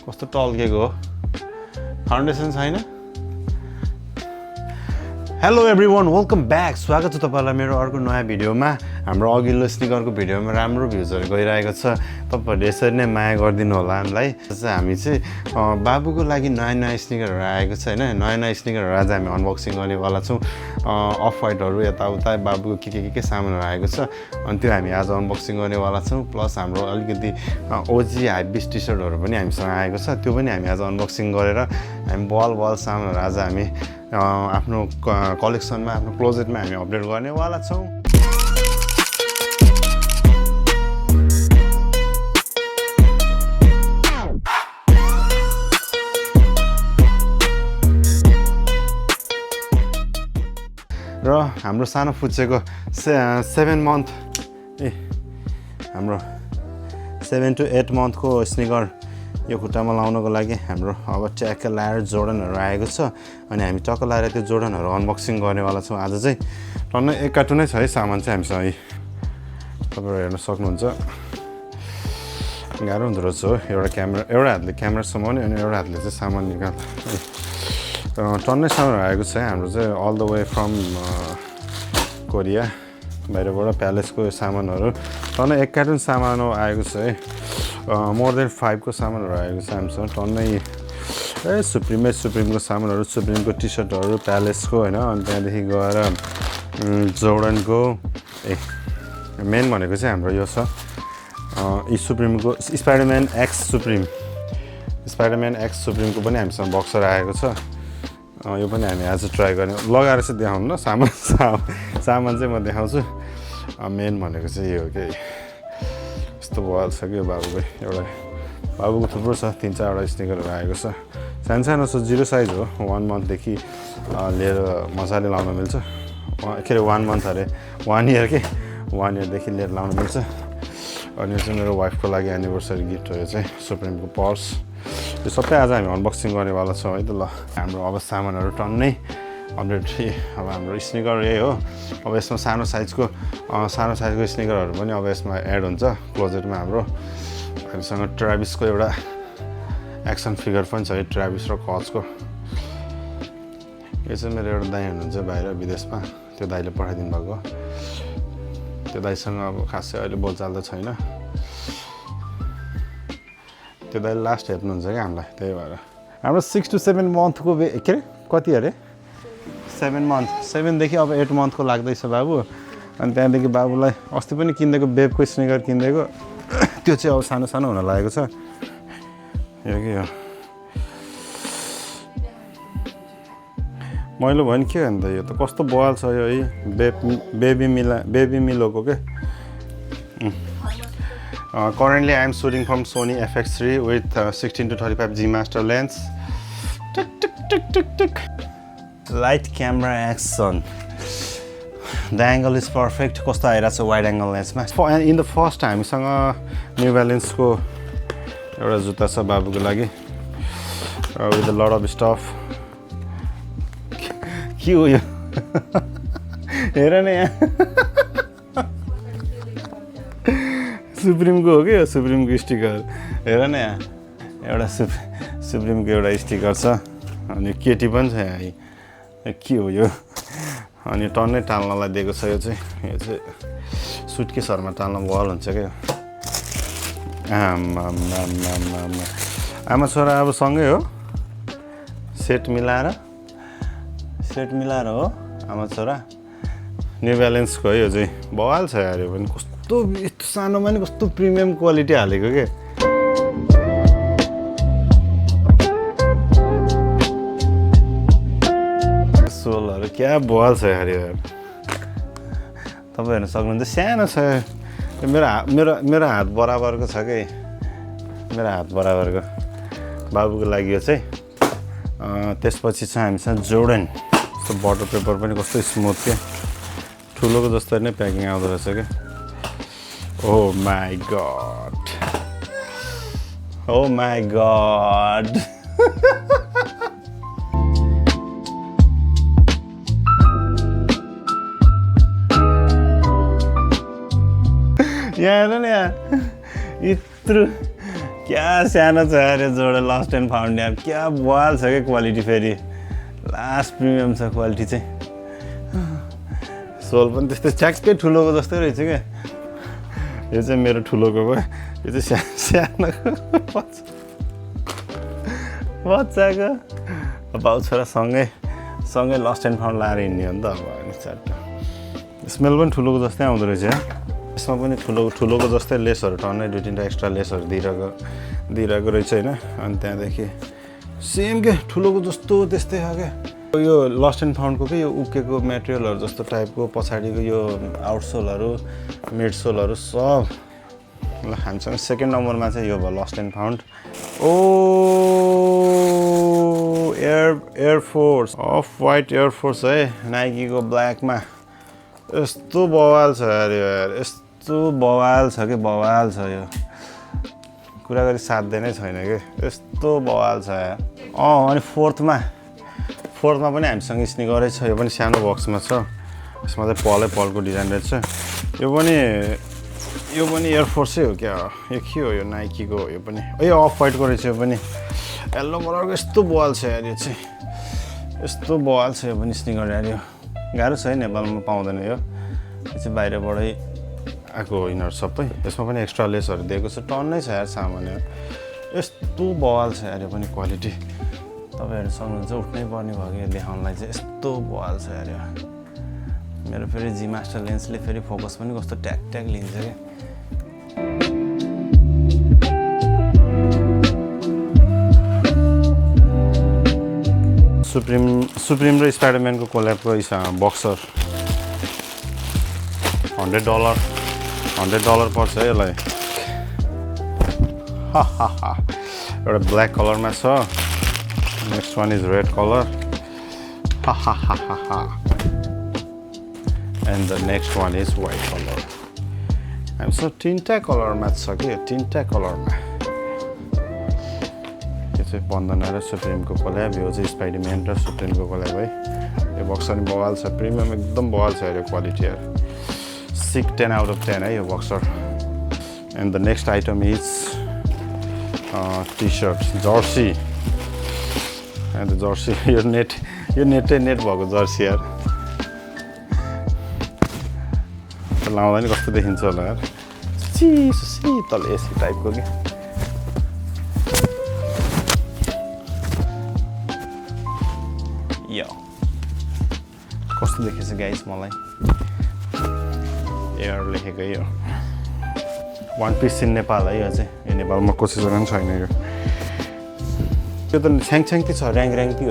कस्तो टल्केको हो फाउन्डेसन छैन हेलो एभ्रिवान वेलकम ब्याक स्वागत छ तपाईहरुलाई मेरो अर्को नयाँ भिडियोमा हाम्रो अघिल्लो स्निकरको भिडियोमा राम्रो भ्युजहरु गइरहेको छ तपाईहरुले यसरी नै माया गरिदिनु होला हामीलाई हामी चाहिँ बाबुको लागि नयाँ स्निकरहरु आएको छ हैन नयाँ स्निकरहरु आज हामी अनबक्सिङ गर्नेवाला छौं अफ व्हाइटहरु यताउता बाबुको के सामानहरु आएको छ अनि त्यो हामी आज अनबक्सिङ गर्नेवाला छौं प्लस हाम्रो अलिकति ओजी हाइबिस टी-शर्टहरु पनि हामीसँग आएको छ त्यो पनि हामी आज अनबक्सिङ गरेर हामी बल सामानहरु आज हामी आफ्नो कलेक्सनमा आफ्नो क्लोजेटमा हामी अपडेट गर्नेवाला छौं र हाम्रो सानो फुच्चेको 7 मन्थ हाम्रो 7 to 8 मन्थको स्निकर यो खुट्टामा लाउनको लागि हाम्रो अब ट्याक्क लाएर जोर्डनहरु आएको छ अनि हामी टक्क लाएर त्यो जोर्डनहरु अनबक्सिङ गर्नेवाला छौं आज चाहिँ टन्नै एक कार्टुनै छ है सामान चाहिँ हामीसँग तपाईहरु हेर्न सक्नुहुन्छ गाह्रो हुँदो रहेछ हो एउटा हातले क्यामेरा समाउने अनि एउटा हातले चाहिँ सामान निकाल्ने टन्नै सामानहरु आएको छ हाम्रो चाहिँ all the way from Korea बाहिरबाट प्यालेसको सामानहरु टन्नै एक कार्टुन सामान आएको छ है मोर देन 5 को सामानहरु आएको छ हामीसँग टन्नै सुप्रिमको सामानहरु सुप्रिमको टी-शर्टहरु प्यालेसको हैन अनि त्यहाँदेखि गएर जोर्डनको मेन भनेको चाहिँ हाम्रो यो छ सुप्रिमको स्पाइडरम्यान एक्स सुप्रिमको पनि हामीसँग बक्सर आएको छ यो पनि हामी आज ट्राई गर्ने लगाएर चाहिँ देखाउनु न सामान चाहिँ म देखाउँछु मेन भनेको चाहिँ यो हो के यस्तो बल छ कि बाबुको थुप्रो छ 3-4 वटा स्निकरहरु आएको छ सानो छ 0 साइज हो 1 मन्थदेखि लिएर मजाले लाउन मिल्छ के अरे 1 मन्थ अरे 1 इयर के 1 इयरदेखि लिएर लाउन मिल्छ अनि यो चाहिँ मेरो वाइफको लागि एनिभर्सरी गिफ्ट हो यो चाहिँ सुप्रिमको पर्स यो सबै आज हामी अनबक्सिङ गर्नेवाला छौं है त ल हाम्रो अब सामानहरु टन्नै अपडेट अब हाम्रो स्निकर यही हो अब यसमा सानो साइजको स्निकरहरु पनि अब यसमा एड हुन्छ क्लोजेटमा हामीसँग ट्राभिसको एउटा एक्सन फिगर पनि छ है ट्राभिस र कचको यो चाहिँ मेरो एउटा दाइ हुनुहुन्छ बाहिर विदेशमा त्यो दाइले पठाइदिनु भएको त्यो दाइसँग अब खासै अहिले बोलचाल त छैन त्यो दाइले लास्ट हेर्नुहुन्छ क्या हामीलाई त्यही भएर हाम्रो 6 to 7 मन्थको के अरे कति अरे 7 मन्थ 7 देखि अब 8 मन्थको लाग्दैछ बाबु अनि त्यहाँदेखि बाबुलाई अस्ति पनि किनेको बेबको स्निकर किनेको त्यो चाहिँ अब सानो हुन लागेको छ यो के हो मैलो भयो नि के अन्त यो त कस्तो बवाल छ यो है बेबी मिलोको के currently I am shooting from Sony FX3 with 16 to 35 G master lens light camera action the angle is perfect कस्तो आइरा छ वाइड एंगल लेन्समा in the first time सँग न्यू ब्यालेन्स को एउटा जुत्ता छ बाबुको लागि with a lot of stuff के हो यो हेर न यहाँ सुप्रिमको हो कि यो सुप्रिमको स्टिकर हेर न यहाँ एउटा सुप्रिमको एउटा स्टिकर छ अनि केटी पनि छ यहाँ के हो यो अनि टन्नै टाल्नलाई दिएको छ यो चाहिँ सुटकेसहरुमा टाल्न बल हुन्छ क्या आमा छोरा अब सँगै हो सेट मिलाएर हो आमा छोरा न्यू ब्यालेन्सको है यो चाहिँ बवाल छ यार यो पनि कस्तो यस्तो सानोमा नि कस्तो प्रिमियम क्वालिटी हालेको के सोलहरु क्या बवाल छ यार यो तपाईं हेर्न सक्नुहुन्छ सानो छ मेरो हात बराबरको छ के मेरो हात बराबरको बाबुको लागि यो चाहिँ त्यसपछि चाहिँ हामीसँग जोर्डन यस्तो बटर पेपर पनि कस्तो स्मुथ के ठुलोको जस्तो नै प्याकिङ आउँदो रहेछ के Oh my god. यहाँ हेर्नु न यहाँ यत्रो क्या सानो छ अरे जोडा लस्ट एन्ड फाउन्ड यार क्या बवाल छ क्या क्वालिटी फेरि लास्ट प्रिमियम छ क्वालिटी चाहिँ सोल पनि त्यस्तै ठ्याक्कै ठुलोको जस्तै रहेछ क्या यो चाहिँ मेरो ठुलोको भयो यो चाहिँ सानोको बच्चाको बाउ छोरा सँगै लस्ट एन्ड फाउन्ड लाएर हिँड्ने हो नि त अब चारवटा स्मेल पनि ठुलोको जस्तै आउँदो रहेछ यसमा पनि ठुलोको जस्तै लेसहरू टन्नै 2-3 एक्स्ट्रा लेसहरू दिइरहेको रहेछ होइन अनि त्यहाँदेखि सेम के ठुलोको जस्तो त्यस्तै हो क्या यो लस्ट एन्ड फाउन्डको के यो उक्केको मेटेरियलहरू जस्तो टाइपको पछाडिको यो आउटसोलहरू मिडसोलहरू सब ल हामीसँग सेकेन्ड नम्बरमा चाहिँ यो भयो lost and found oh air force of white air force है नाइकीको ब्ल्याकमा यस्तो बवाल छ अरे यार यस्तो बवाल छ कि बवाल छ यो कुरा गरी साध्य नै छैन कि यस्तो बवाल छ यार अनि फोर्थमा पनि हामीसँग स्निकरै छ यो पनि सानो बक्समा छ यसमा चाहिँ पलको डिजाइन रहेछ यो पनि एयरफोर्सै हो क्या यो के हो यो नाइकीको हो यो पनि अफ वाइटको रहेछ यो पनि येल्लो कलरको यस्तो बवाल छ यार यो चाहिँ यस्तो बवाल छ यो पनि स्निकर यार यो गाह्रो छ है नेपालमा पाउँदैन यो चाहिँ बाहिरबाटै आएको हो यिनीहरू सबै यसमा पनि एक्स्ट्रा लेसहरू दिएको छ टन्नै छ यार सामान्य यस्तो बवाल छ यार यो पनि क्वालिटी तपाईँहरू सक्नुहुन्छ उठ्नै पर्ने भयो कि देखाउनलाई चाहिँ यस्तो बवाल छ यार यो मेरो फेरि जी मास्टर लेन्सले फेरि फोकस पनि कस्तो ट्याक लिन्छ क्या सुप्रिम र स्पाइडरम्यानको कोल्याबको बक्सर $100 पर्छ है यसलाई एउटा ब्ल्याक कलरमा छ next one is red colour and the next one is white colour हामीसँग 3टा कलरमा छ कि 3टा कलरमा यो चाहिँ बन्दना र सुप्रिमको कोल्याब यो चाहिँ स्पाइडरम्यान र सुप्रिमको कोल्याब है यो बक्स पनि बवाल छ प्रिमियम एकदम बवाल छ यो क्वालिटी यार 10 out of 10 है यो boxer and the next item is T shirt jersey and jersey यो नेट भएको जर्सी यार लाउँदा नि कस्तो देखिन्छ होला यार चिसो शीतल एसी टाइपको कि यो कस्तो देखिन्छ गाइस मलाई एयर लेखेको यो वान पिस इन नेपाल है यो चाहिँ यो नेपालमा कसै जग्गा पनि छैन यो त छ्याङछ्याङती छ ऱ्याङती हो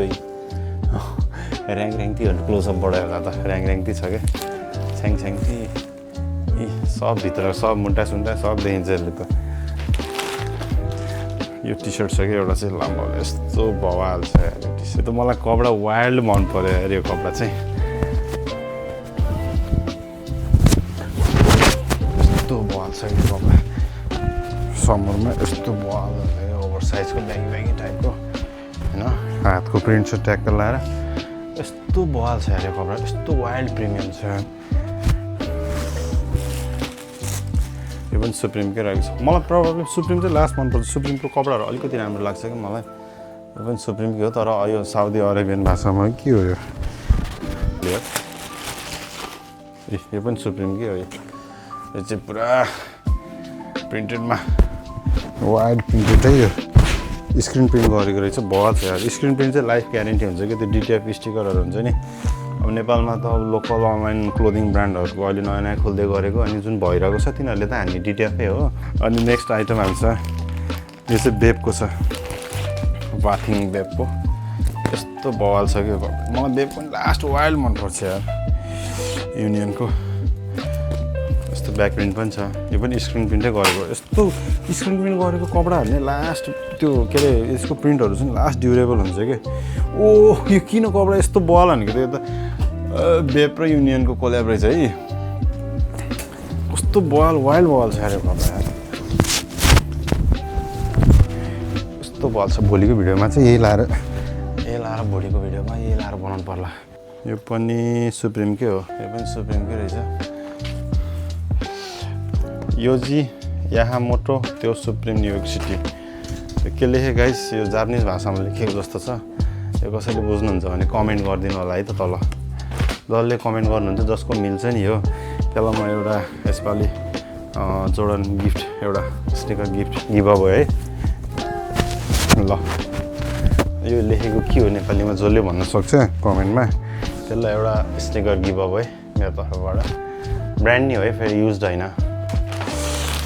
ऱ्याङतीहरू क्लोजअपबाट होला त ऱ्याङती छ क्या छ्याङछ्याङती सब भित्र सब मुन्टा सुन्टा सब देखिन्छ यसले त यो टी सर्ट छ कि एउटा चाहिँ लामो यस्तो बवाल छ यो टी सर्ट त मलाई कपडा वाइल्ड मन पर्यो यार यो कपडा चाहिँ यस्तो बवाल छ यो कपडा समरमा यस्तो बवाल ओभर साइजको ब्यागी टाइपको होइन हातको प्रिन्ट छ ट्याक्क लाएर यस्तो बवाल छ यार यो कपडा यस्तो वाइल्ड प्रिमियम छ यो पनि सुप्रिमकै रहेको छ मलाई प्रब्लम सुप्रिम चाहिँ लास्ट मनपर्छ सुप्रिमको कपडाहरू अलिकति राम्रो लाग्छ कि मलाई यो पनि सुप्रिमकै हो तर यो साउदी अरेबियन भाषामा के हो यो पनि सुप्रिमकै हो यो चाहिँ पुरा प्रिन्टेडमा वाइड प्रिन्टेडै यो स्क्रिन प्रिन्ट गरेको रहेछ बवाल छ यार स्क्रिन प्रिन्ट चाहिँ लाइफ ग्यारेन्टी हुन्छ कि त्यो डिटिएफ स्टिकरहरू हुन्छ नि अब नेपालमा त अब लोकल अनलाइन क्लोदिङ ब्रान्डहरूको अहिले नयाँ खोल्दै गरेको अनि जुन भइरहेको छ तिनीहरूले त हामी डिटिएफै हो अनि नेक्स्ट आइटम हाल्छ यो चाहिँ बेबको छ बाथिङ बेबको यस्तो बवाल छ कि मलाई बेब पनि लास्ट वाइल्ड मनपर्छ यार युनियनको यस्तो ब्याक प्रिन्ट पनि छ यो पनि स्क्रिन प्रिन्टै गरेको यस्तो स्क्रिन प्रिन्ट गरेको कपडाहरू नै लास्ट त्यो के अरे यसको प्रिन्टहरू चाहिँ लास्ट ड्युरेबल हुन्छ कि यो किन कपडा यस्तो बवाल भनेको त यो त बेब र युनियनको कोल्याब रहेछ है कस्तो बवाल वाइल्ड बवाल छ यो कपडा यस्तो बवाल छ भोलिको भिडियोमा चाहिँ यही लाएर भोलिको भिडियोमा यही लाएर बनाउनु पर्ला यो पनि सुप्रिमकै हो यो पनि सुप्रिमकै रहेछ यो जी यहाँ मोटो त्यो सुप्रिम न्युयोर्क सिटी के लेखेँ गाइस, यो जापानिज भाषामा लेखेको जस्तो छ। यो कसैले बुझ्नुहुन्छ भने कमेन्ट गरिदिनु होला है त तल। जसले कमेन्ट गर्नुहुन्छ जसको मिल्छ नि यो, त्यसलाई म एउटा यसपालि जोर्डन गिफ्ट, एउटा स्निकर गिफ्ट गिभ अवे है। ल यो लेखेको के हो नेपालीमा जसले भन्न सक्छ कमेन्टमा, त्यसलाई एउटा स्निकर गिभ अवे मेरो तर्फबाट। ब्रान्ड न्यू है, फेरि युज्ड होइन।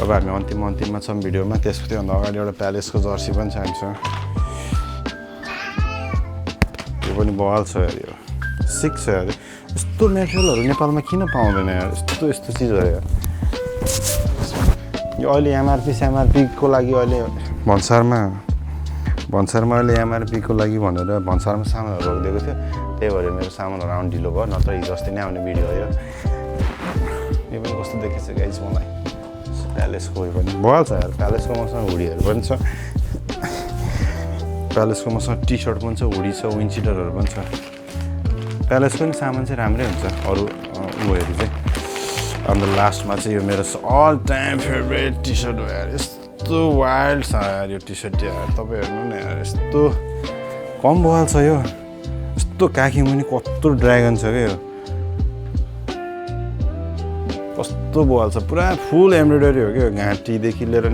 अब हामी अन्तिममा छौँ भिडियोमा। त्यसभन्दा अगाडि एउटा प्यालेसको जर्सी पनि छ हामीसँग। यो पनि बवाल छ यार, यो सिक छ यार। यस्तो मेटेरियलहरू नेपालमा किन पाउँदैन यार, यस्तो चिजहरू यार। यो अहिले एमआरपीको लागि अहिले भन्सारमा अहिले एमआरपीको लागि भनेर भन्सारमा सामानहरू रोकिदिएको थियो। त्यही भएर मेरो सामानहरू आउनु ढिलो भयो, नत्र हिजो अस्ति नै आउने भिडियो हो यो। यो पनि कस्तो देखेछ गाइस मलाई, प्यालेसको उयो पनि बवाल छ यार। प्यालेसको मसँग हुडीहरू पनि छ, प्यालेसको मसँग टी सर्ट पनि छ, हुडी छ, विन्ड सिटरहरू पनि छ। प्यालेसको पनि सामान चाहिँ राम्रै हुन्छ अरू उयोहरू चाहिँ। अन्त लास्टमा चाहिँ यो मेरो all time favourite T shirt हो यार। यस्तो वाइल्ड छ यार यो टी सर्ट यार, तपाईँ हेर्नु न यार, यस्तो कम बवाल छ यो। यस्तो काखी मुनि कस्तो ड्रागन छ क्या यो, कस्तो बवाल छ। पुरा फुल एम्ब्रोइडरी हो क्या, घाँटीदेखि लिएर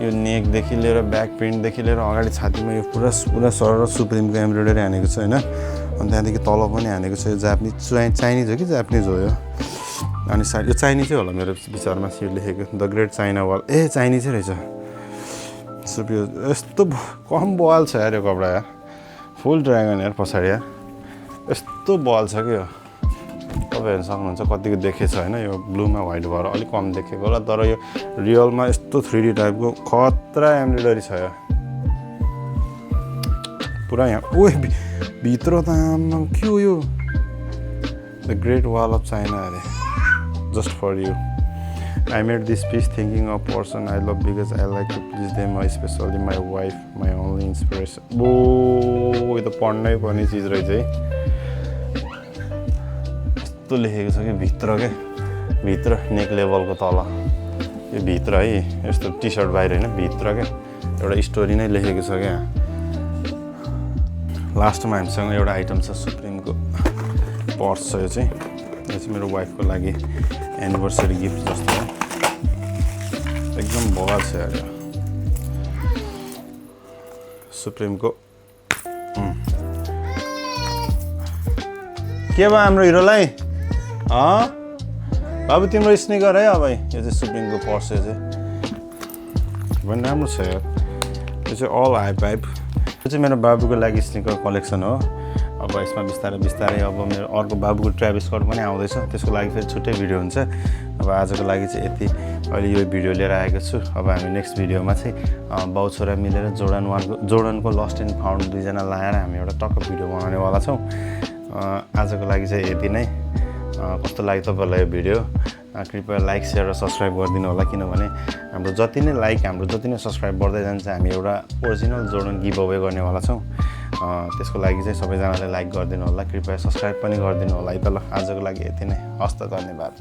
यो नेकदेखि लिएर ब्याक प्रिन्टदेखि लिएर अगाडि छातीमा यो पुरा सरर सुप्रिमको एम्ब्रोइडरी हानेको छ होइन। अनि त्यहाँदेखि तल पनि हानेको छ। यो जापानिज चाइनिज हो कि जापानिज हो यो। अनि साइड यो चाइनिजै होला मेरो विचारमा, यो लेखेको द ग्रेट चाइना वाल। ए चाइनिजै रहेछ। यो यस्तो कम बवाल छ यार यो कपडा यार, फुल ड्रागन यार पछाडि यार, यस्तो बवाल छ कि यो। तपाईँ हेर्न सक्नुहुन्छ कतिको देखेछ होइन। यो ब्लूमा व्हाइट भएर अलिक कम देखेको होला, तर यो रियलमा यस्तो 3D टाइपको खतरा एम्ब्रोइडरी छ यो पुरा यहाँ। ओ भित्र त आमा के हो यो, the great wall of China अरे, just for you. I made this piece thinking of person I love because I like to please them, especially my wife, my only inspiration. यो त पढ्नै पर्ने चिज रहेछ है। यस्तो लेखेको छ कि भित्र के, भित्र नेक लेभलको तल यो भित्र है, यस्तो टी सर्ट बाहिर होइन, भित्र क्या एउटा स्टोरी नै लेखेको छ क्या। लास्टमा हामीसँग एउटा आइटम छ सुप्रिमको पर्स छ। यो चाहिँ मेरो वाइफको लागि एनिभर्सरी गिफ्ट जस्तो हो, एकदम बवाल छ यार सुप्रिमको। के भयो हाम्रो हिरोलाई? बाबु तिम्रो स्निकर है अब। यो चाहिँ सुप्रिमको पर्स, यो चाहिँ पनि राम्रो छ यार। यो चाहिँ अल हाई पाइप। यो चाहिँ मेरो बाबुको लागि स्निकर कलेक्सन हो। अब यसमा बिस्तारै अब मेरो अर्को बाबुको ट्राभिस स्कट पनि आउँदैछ, त्यसको लागि फेरि छुट्टै भिडियो हुन्छ। अब आजको लागि चाहिँ यति, अहिले यो भिडियो लिएर आएको छु। अब हामी नेक्स्ट भिडियोमा चाहिँ बाउ छोरा मिलेर जोर्डनको लस्ट एन्ड फाउन्ड दुईजना लाएर हामी एउटा टक्क भिडियो बनाउनेवाला छौँ। आजको लागि चाहिँ यति नै। कस्तो लाग्यो तपाईँहरूलाई यो भिडियो? कृपया लाइक सेयर र सब्सक्राइब गरिदिनु होला, किनभने हाम्रो जति नै लाइक, हाम्रो जति नै सब्सक्राइब बढ्दै जान्छ, हामी एउटा ओरिजिनल जोर्डन गिभ अवे गर्नेवाला छौँ। त्यसको लागि चाहिँ सबैजनाले लाइक गरिदिनु होला, कृपया सब्सक्राइब पनि गरिदिनु होला है त। ल आजको लागि यति नै, हस्त, धन्यवाद।